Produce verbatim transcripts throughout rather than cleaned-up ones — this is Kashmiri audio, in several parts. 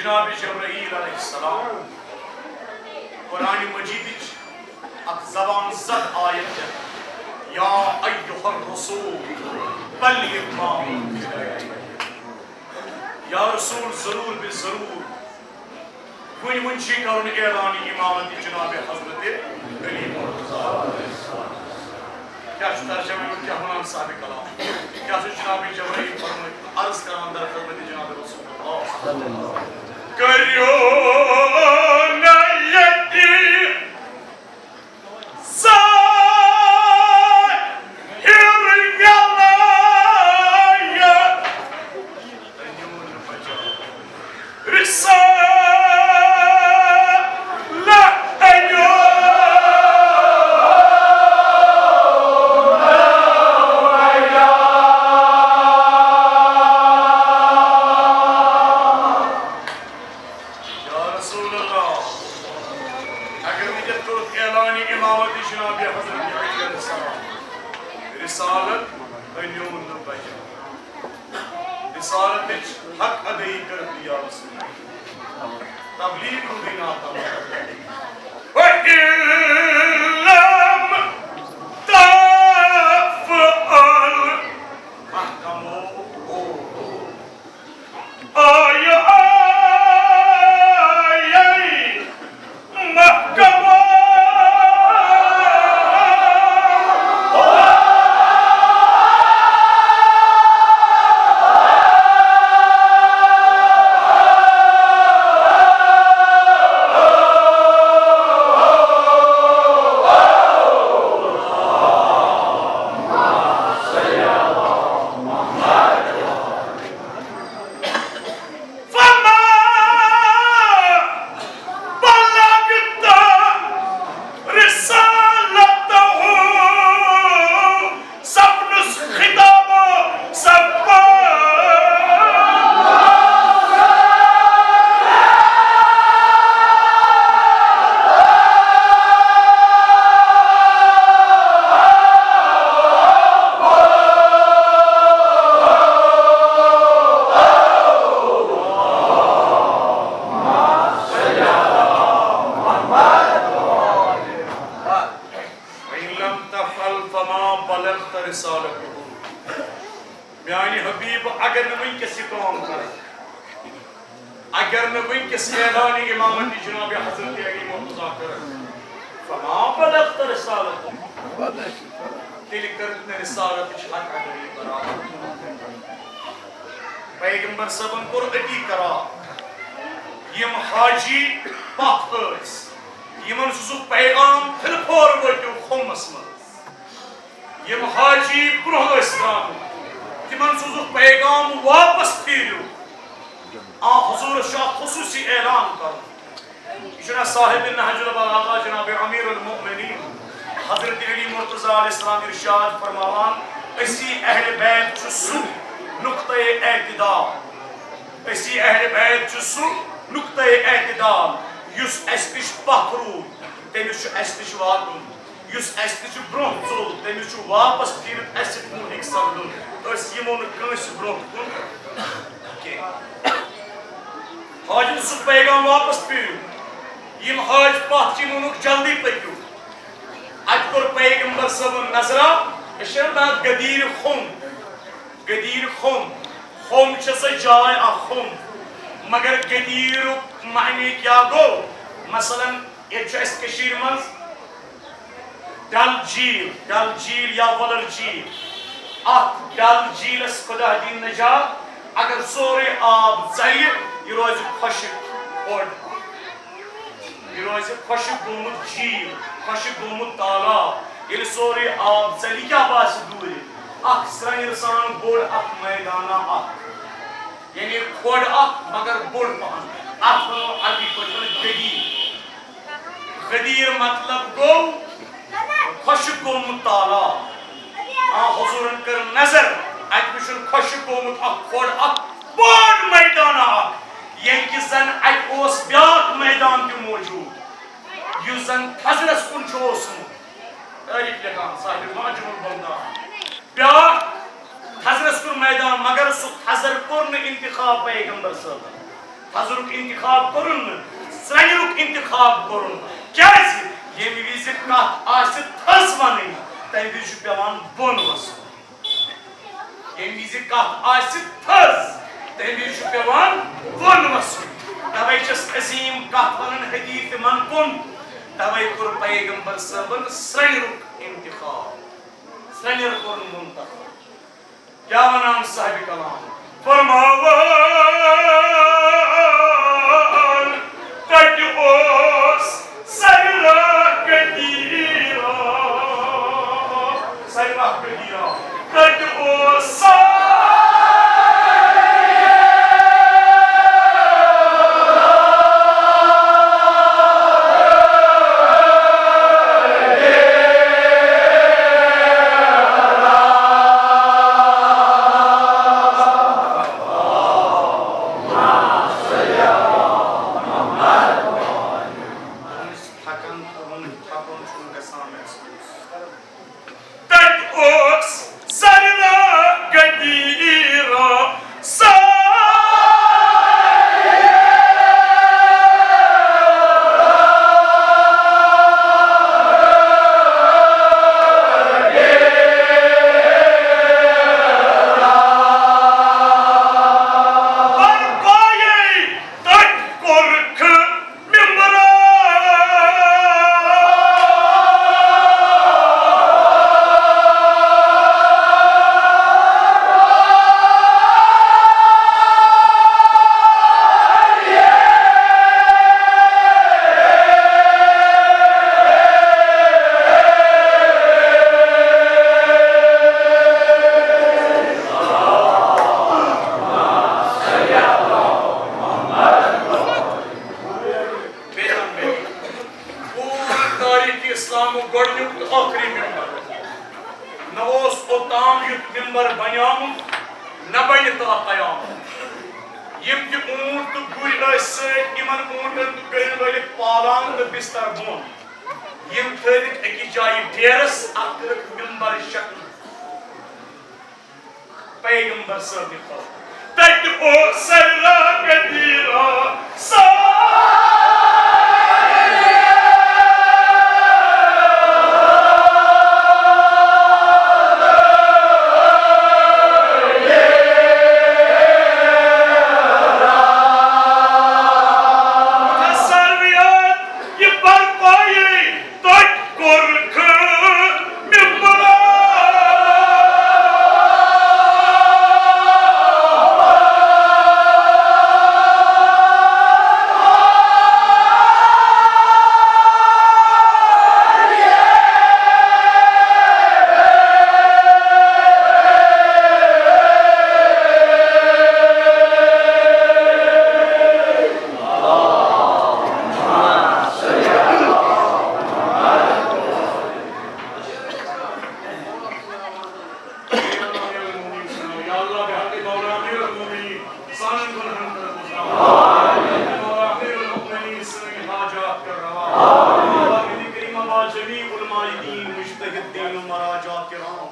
جناب جبرائیل علیہ السلام قرآن مجیدٕچ اکھ زبان زد آیت چھےٚ، یا ایھا الرسول بلغ ما انزل الیک۔ یا رسول، ضرور بے ضرور وٕنۍ وٕنۍ چھُے کرُن اعلان امامت جناب حضرت علی مرتضیٰ۔ کیٛاہ چھُ ترجمہٕ اَمیُک، کیٛاہ وَنان صاحب کلام؟ کیٛاہ چھُ جناب جبرائیل فرمٲیِتھ عرض کران در خدمت جناب رسول اللہ؟ کٔرِو نہ ییٚتہِ ظٲہِر وِلایت۔ رسالت أنیو۔ یا رسول اللہ، اگر نہٕ یتھ کوٚرُتھ اعلانِ امامت جناب حضرت علی علیہ السلام، رسالت أنیو نہٕ بجا۔ رسالتٕچ حق ادٲیی کٔرٕکھ نہٕ یا رسول اللہ۔ تبلیغ روٗدٕے ناتمام۔ وَإِن لَمْ تَفْعَلْ۔ محکمو۔ آیہِ، آیہِ۔ محکمہ۔ فما بلغت رسالته۔ سپنس خطاب سپا۔ وَإِن لَّمْ تَفْعَلْ فَمَا بَلَّغْتَ رِسَالَتَهُ۔ میانہِ حبیب، اگر نہٕ وٕنکیٚس یہِ کٲم کرکھ، اگر نہٕ وٕنکیٚس اعلانِ امامت جناب حضرت علی مرتضیٰ کرکھ، فَمَا بَلَّغْتَ رِسَالَتَهُ۔ تیٚلہِ کٔرٕکھ نہٕ رسالتٕچ حق ادٲیی برابر۔ پیغمبر صٲبن کوٚر أتی قرار، یِم حاجی پتھ ٲسۍ، یِمن سوٗزُکھ پیغام، پھِرٕ پھور وٲتِو قومس منٛز۔ یِم حاجی برونٛہہ ٲسۍ درٛامٕتۍ، تِمن سوٗزُکھ پیغام، واپس پھیٖرِو۔ آ، حضوٗرس چھُ اکھ خصوٗصی اعلان کرُن۔ یہِ چھُنہ صاحب نہج البلاغہ جناب امیر المؤمنین حضرت علی مرتضیٰ علیہ السلام ارشاد فرماوان، اسی اہل بیت چھُ سُہ نقطۂ اعتدال، اسی اہل بیت چھُ سُہ نقطۂ اعتدال، یُس اَسہِ نِش پتھ روٗد، تٔمِس چھُ اَسہِ نِش واتُن۔ یُس اَسہِ نِش برونٛہہ ژوٚل، تٔمِس چھُ واپس پھیٖرِتھ اَسہِ سۭتۍ مُلحِق سپدُن۔ أسۍ یِمو نہٕ کٲنٛسہِ برونٛہہ کُن کینٛہہ۔ حاجن سُہ پیغام واپس پھیٖرِو۔ یِم حاج پتھ چھِ، یِمو ووٚنُکھ، جلدی پٔکِو۔ اَتہِ کوٚر پیغمبر صٲبن نظرا، أسۍ چھِ ونان گدیٖر خوٚم۔ گدیٖر خوٚم۔ خوٚم چھِ سۄ جاے اکھ خوٚم۔ مگر گدیٖرُک معنی کیٛاہ گوٚو؟ مثلاً، ییٚتہِ چھُ اَسہِ کٔشیٖرِ منٛز ڈل جھیٖل، ڈل جھیٖل یا وۄلر جھیٖل۔ اَتھ ڈل جھیٖلس خۄدا دِیِن نجات، اگر سورُے آب ژَلہِ، یہِ روزِ خۄشٕک کھوٚڑ۔ یہِ روزِ خۄشٕک گوٚمُت جھیٖل، خۄشٕک گوٚمُت تالاب۔ ییٚلہِ سورُے آب ژَلہِ، کیٛاہ باسہِ دوٗرِ؟ اَکھ سرٛنٛگہِ سان بوٚڑ اَکھ مٲدانہ اَکھ۔ یعنی کھوٚڑ اَکھ، مگر بوٚڑ پَہَن۔ اَتھ وَنو عربی پٲٹھۍ وَنو گدیٖر۔ غدیٖر مطلب گوٚو خۄشٕک گوٚمُت تالاب۔ آ، حضوٗرن کٔر نظر، اَتہِ وٕچھُن خۄشٕک گوٚمُت اَکھ کھوٚڑ اَکھ بوٚڑ مٲدانہ اَکھ، ییٚلہِ کہِ زَن اَتہِ اوس بیٛاکھ مٲدان تہِ موجوٗد، یُس زَن تھزرَس کُن چھُ اوسمُت۔ تعریٖف لیکھان صاحب معجم البلدان۔ بیٛاکھ تھزرَس کُن مٲدان، مگر سُہ تھزر کوٚر نہٕ انتخاب پیغمبر صٲبن۔ تھزرُک انتخاب کوٚرُن نہٕ، سرٛنیرُک انتخاب کوٚرُن۔ کیٛازِ؟ ییٚمہِ وِزِ کتھ آسہِ تھٔز ونٕنۍ، تمہِ وِزِ چھُ پٮ۪وان بۄن وسُن۔ ییٚمہِ وِزِ کتھ آسہِ تھٔز، تمہِ وِزِ چھُ پٮ۪وان بۄن وسُن۔ توے چھس عظیم کتھ ونان حدیث من کُن۔ توے کوٚر پیغمبر صٲبن سرٛنیرُک انتخاب، سرٛنیر کوٚرُن منتخب۔ کیا ونان صاحب کلام؟ فرماوان، تتہِ اوس سرِ راہ قدیرہ، سرِ راہ قدیرہ، تتہِ اوس سرِ تھکان تُہُنٛد تھکُن چھُنہٕ گژھان محسوٗس۔ تَتہِ اوس سرِ راہ قدیرہ سا۔ برپایے تتہِ کوٚرکھ ممبرا۔ بیٚیہِ وَنہٕ بہٕ، پوٗرٕ تٲریٖخ اسلامُک گۄڈٕنیُک تہٕ ٲخری ممبر۔ نہ اوس اوٚتام یُتھ ممبر بنیومُت، نہ بنہِ تا قیامت۔ یِم تہِ اوٗنٹ تہٕ گُرۍ ٲسۍ سۭتۍ، یِمن اوٗنٹن تہٕ گُرٮ۪ن لٲگِکھ پالان تہٕ بستر بۄن۔ یِم تھٲوِکھ أکِس جایہِ ڈیرس، اتھ کٔرٕکھ ممبر شکل۔ پیغمبر صٲب نہِ خٲطرٕ۔ تتہِ اوس سرِ راہ قدیرہ سا۔ ساروِیَن یہِ برپایی تتہِ کوٚرکھ ممبرا۔ یا اللہ، بحق مولا امیر المومنین، سانن گناہن کر گزار۔ مولا امیر المومنین، سٲنۍ حاجات کر روا۔ مولا علی کریم عباس جمیع علماء دین، مجتہد دین و مراجات کرام۔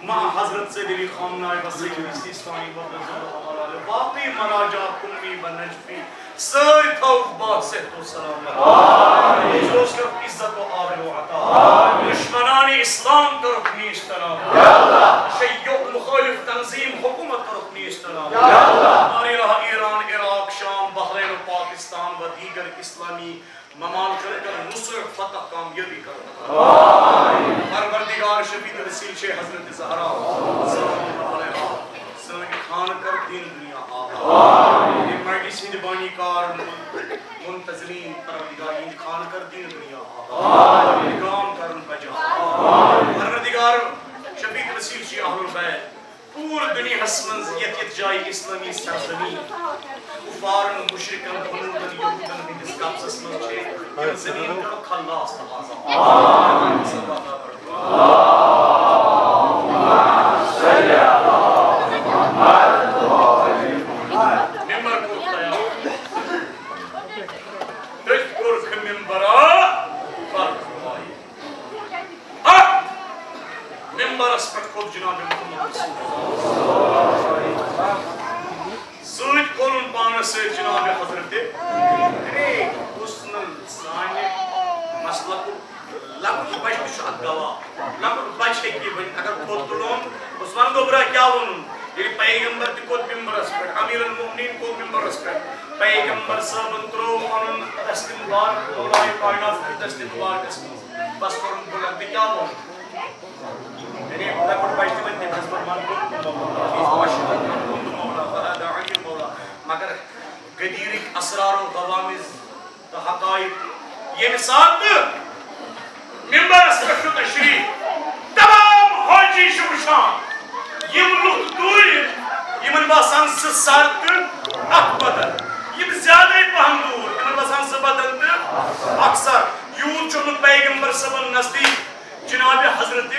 مع حضرت سید علی خامنہ ای و سید سیستانی و رضی اللہ تعالی عنہ۔ باقی مراجات امی و نجفی سٲرۍ تھاوُکھ با صحت و سلامت۔ آمین۔ سوز کر عزت و آبرو عطا۔ آمین۔ دشمنان اسلام کرُکھ نیست نابود۔ یا اللہ۔ شیوع مخالف تنظیم حکومت کرُکھ نیست نابود۔ یا اللہ۔ ہماری راہ ایران، عراق، شام، بحرین و پاکستان و دیگر اسلامی ممالکن کر نصرت، فتح، کامیابی کر عطا۔ آمین۔ پروردگار شفیع تفصیل شے حضرت زہرا سلام علیہا سٲنۍ خانہٕ کر دین دنیا آباد۔ آمین۔ یہِ مجلس ہٕنٛدۍ بانی کار، منتظمین، پروردگار یِہنٛدۍ خانہٕ کر دین دنیا آباد۔ آمین۔ کام کرن بجا۔ آمین۔ پروردگار شفیع تفصیل شے اہل البیت پوٗرٕ دُنیاہَس منٛز یَتھ یَتھ جایہِ اسلٲمی سرزمین کفارن، مشرکن، ہنودن، یہودن ہٕنٛدِس قبضس منٛز چھِ، تِم زمین کر خلاص تہٕ آزاد۔ آمین۔ صلی اللہ تعالیٰ علیہ وسلم۔ ممبر کوٚر تیار۔ تٔتھۍ کوٚرکھ ممبرا برپٲے۔ اتھ ممبرس پٮ۪ٹھ کھوٚت جناب محمد رسول اللہ۔ سۭتۍ کھولُن پانس سۭتۍ جناب حضرت، یعنی حسن سانہِ مسلکُک لۄکُٹ بچہٕ تہِ چھُ اکھ گواہ۔ لۄکُٹ بچہٕ ہیٚکہِ یہِ ؤنِتھ، اگر تھوٚد تُلون، بہٕ وَنہٕ گوٚبرا کیٛاہ ووٚنُن۔ ییٚلہِ پیغمبر تہِ کھوٚت ممبرس پٮ۪ٹھ، امیر المومنین کھوٚت ممبرس پٮ۪ٹھ، پیغمبر صٲبن ترٛوو پنُن دستہِ مبارک مولائے کائنات سٕنٛدِس دستہِ مبارکس منٛز۔ بس کوٚرُن بُلند تہٕ کیٛاہ ووٚن؟ یعنی لۄکُٹ بچہٕ تہِ وَنہِ تٔمۍ حضرت من كنت مولا، من كنت مولا، فهذا علي مولا۔ مگر غدیرٕکۍ اسرار و غوامض تہٕ حقائق ییٚمہِ ساتہٕ ممبرس پٮ۪ٹھ چھُ تشریف، تمام حاجی چھِ وٕچھان، یِم لُکھ دوٗرِ، یِمن باسان زٕ سر تہٕ اکھ بدن، یِم زیادَے پہن دوٗر، یِمن باسان زٕ بدن تہٕ اکھ سر۔ یوٗت چھُ آمُت پیغمبر صٲبن نزدیٖک۔ جناب حضرت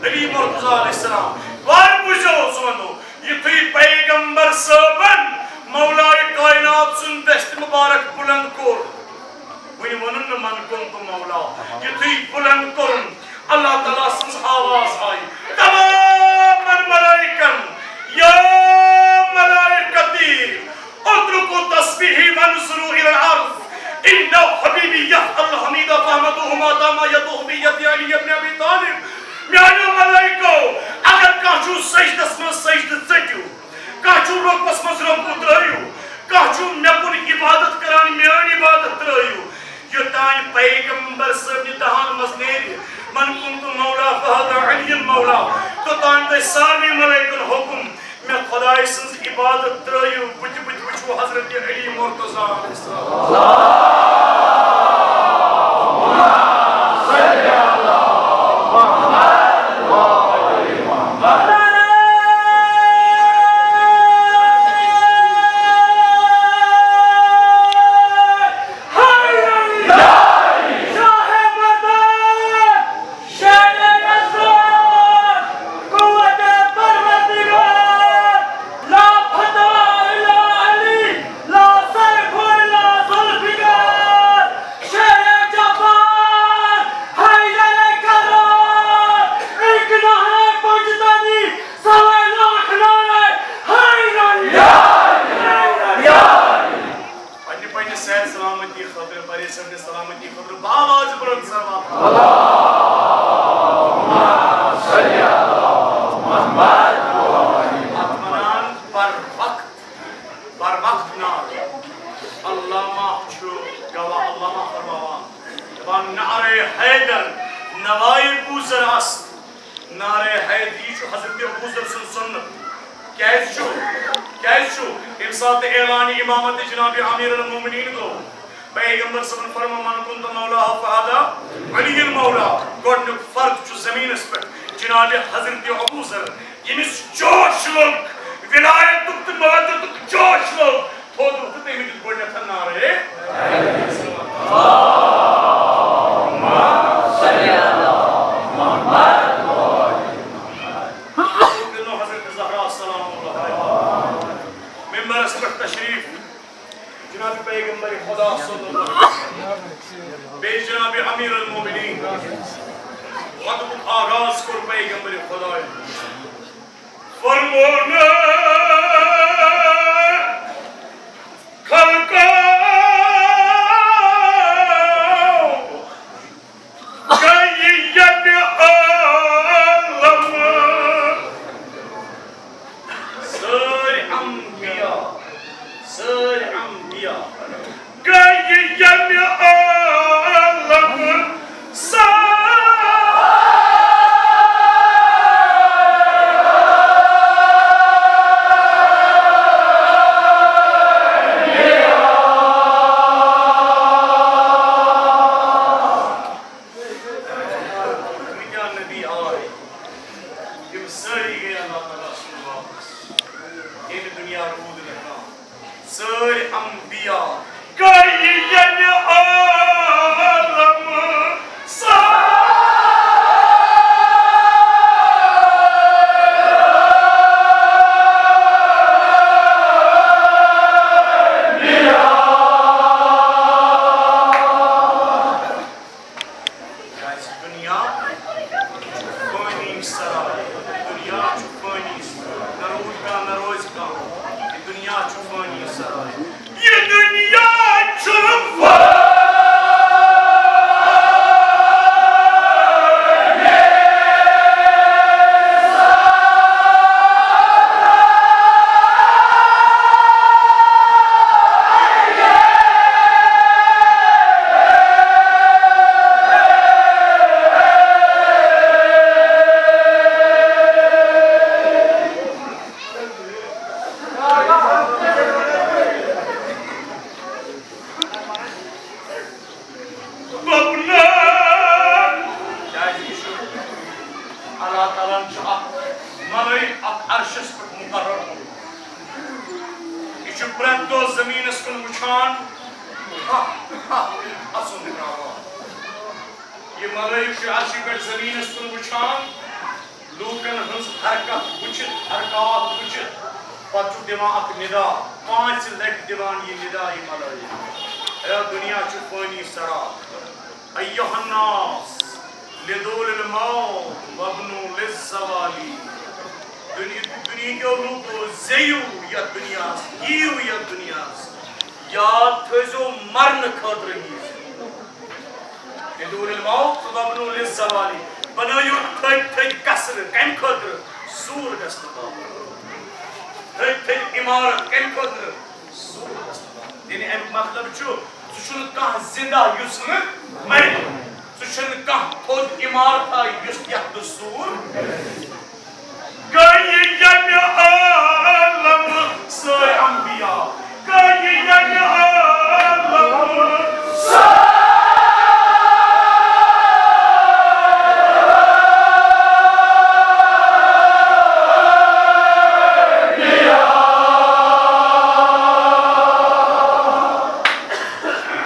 علی مرتضیٰ علیہ السلام۔ وۄنۍ بوٗزِو، سُہ وَنو، یُتھُے پیغمبر صٲبن مولائے کائنات سُنٛد دست مبارک بلند کوٚر، وۄنۍ ووٚنُن نہٕ من كنت مولا، یُتھُے بلند کوٚرُن، اللہ تعالیٰ سٕنٛز آواز آیہِ تمام ملائکن، یا ملائکتی، اتركوا تسبيحي وانظروا إلى الأرض، إنه حبيبي يفعل الحميد فاحمدوه ما دام يده في يد علي بن أبي طالب۔ میانیو ملائکو، اگر کانٛہہ چھُ سجدس منٛز سجدٕ ژٔٹِو، کانٛہہ چھُ رکوعس منٛز رکوع ترٲیِو، کانٛہہ چھُ مےٚ کُن عبادت کران، میٲنۍ عبادت ترٲیِو۔ یوٚتام پیغمبر صٲبنہِ دہان منٛز نیرِ، من كنت مولا فهذا علي مولا، توٚتام تۄہہِ سارنٕے ملائکن حکم، مےٚ خۄداے سٕنٛز عبادت ترٲیِو، بہٕ تہِ، بہٕ تہِ وٕچھو حضرت علی مرتضیٰ علیہ السلام۔ شیر یزدان، قوت پروردگار، لا فتویٰ الا علی، لا سیف الا ذوالفقار، شیر جبار، حیدر کرار، ایک نعرہ پنجتنی، سوائے لاکھ نعرہ حیدر۔ پننہِ پننہِ صحت سلامتی خٲطرٕ، پریشانی سلامتی خٲطرٕ باواز بلند سلام۔ اتھ ونان بر وقت، بر وقت نعرٕ۔ علامہ چھُ گواہ، علامہ فرماوان، دپان، نعرہ حیدر نوائے بوزر است۔ نعرہ حیدری چھُ حضرت ابوذر سُنٛد سُنت۔ کیازِ چھُ؟ کیازِ چھُ؟ ییٚمہِ ساتہٕ اعلان امامت جناب امیر المومنین گوٚو، پیغمبر صٲبن فرموو، من كنت مولا فهذا علی مولا۔ گۄڈٕنیُک فرد چھُ زمینس پٮ۪ٹھ جناب حضرت ابوذر، ییٚمِس جوش لوٚگ، ولایتُک تہٕ ملتُک جوش لوٚگ۔ تھوٚد ووٚتھ تہٕ تٔمۍ دیُت گۄڈٕنیتھ نعرے۔ حضرت زہرا سلام اللہ علیہا۔ ممبرس پٮ۪ٹھ تشریف۔ جناب پیغمبر خدا صلی اللہ علیہ وسلم۔ بیٚیہِ جناب امیر المومنین۔ خطبُک آغاز کوٚر پیغمبر خدایَن۔ فرموو نہٕ خلقو، گٔیہِ ییٚمہِ عالمہٕ سٲرۍ انبیاء، سٲرۍ انبیاء۔ گٔیہِ ییٚمہِ عالمہٕ سا۔ کۭتیاہ نبی آے، تِم سٲری گٔے اللہ تعالیٰ سُنٛد واپس۔ ییٚمہِ دُنیا روٗد نہٕ کانٛہہ۔ سٲرۍ انبیاء، ہا، ہا، اَسُن ترٛاوان۔ یہِ ملٲیِک چھُ عرشہِ پٮ۪ٹھ زٔمیٖنَس کُن وٕچھان، لوٗکَن ہٕنٛز حرکت وٕچھِتھ، حرکات وٕچھِتھ، پَتہٕ چھُ دِوان اَکھ نِدا، پانٛژِ لَٹہِ دِوان یہِ نِدا یہِ ملٲیِک۔ اے دُنیا چھُ فٲنی سرا، ایھا الناس، لدول الموت وابنوا للزوال۔ دُنیا، دُنیہٕکیو لوٗکو، زیٚیِو یَتھ دُنیاہَس، یِیِو یَتھ دُنیاہَس، یاد تھٲیزیو مرنہٕ خٲطرٕ یہِ۔ لدول الموت وابنوا للزوال۔ بنٲیِو تھٔدۍ تھٔدۍ قصرٕ، کَمہِ خٲطرٕ؟ سوٗر گژھنہٕ باپتھ۔ تھٔدۍ تھٔدۍ عمارت، کَمہِ خٲطرٕ؟ سوٗر گژھنہٕ باپتھ۔ یعنی اَمیُک مطلب چھُ، سُہ چھُنہٕ کانٛہہ زِندہ یُس نہٕ مَرِ۔ سُہ چھُنہٕ کانٛہہ تھوٚد عمارتھا یُس یَتھ نہٕ سوٗر۔ گٔیہِ ییٚمہِ عالم سٲرۍ انبیاء، گٔیہِ ییٚمہِ عالم سٲرۍ انبیاء۔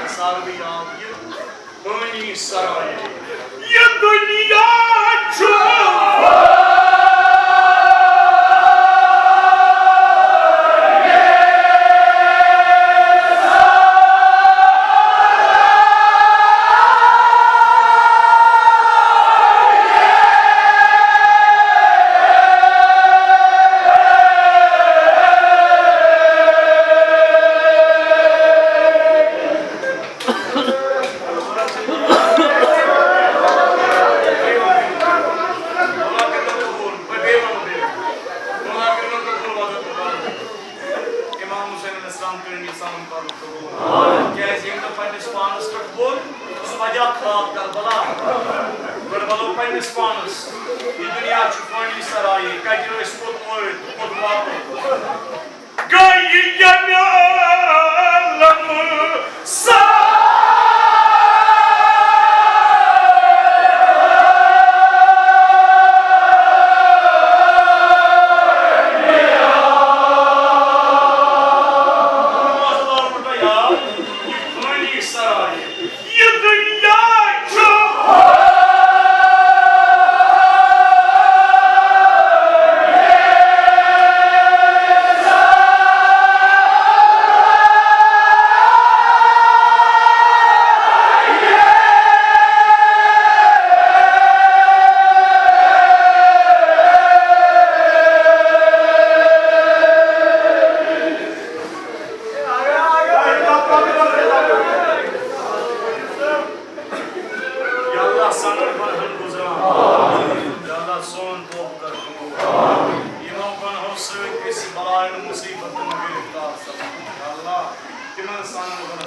ساروی آو یہِ پانی سرایہِ۔ یہِ دُنیا چھُ امام حسین علیہ السلام کٔرِن یہِ سانہِ پَرُن قبوٗل۔ کیٛازِ ییٚمۍ نہٕ پنٛنِس پانَس پٮ۪ٹھ ووٚن، سُہ وَجہ خاک کربلا۔ کربلا پنٛنِس پانَس۔ یہِ دُنیا چھُ فٲنی سرایہِ، کَتہِ ٲسۍ، کوٚت وٲتۍ، کوٚت واتو۔ گٔیہِ ییٚمہِ عالمہٕ سارے۔ یہِ دُنیا چھُ یا اللہ، سانٮ۪ن گۄناہن گُزران۔ یا اللہ، سون توبہٕ کر قبوٗل۔ یِمو گۄناہو سۭتۍ أسۍ بلاین مُصیبتن گرفتار سپدۍ۔ یا اللہ، تِمن سانٮ۪ن گۄناہن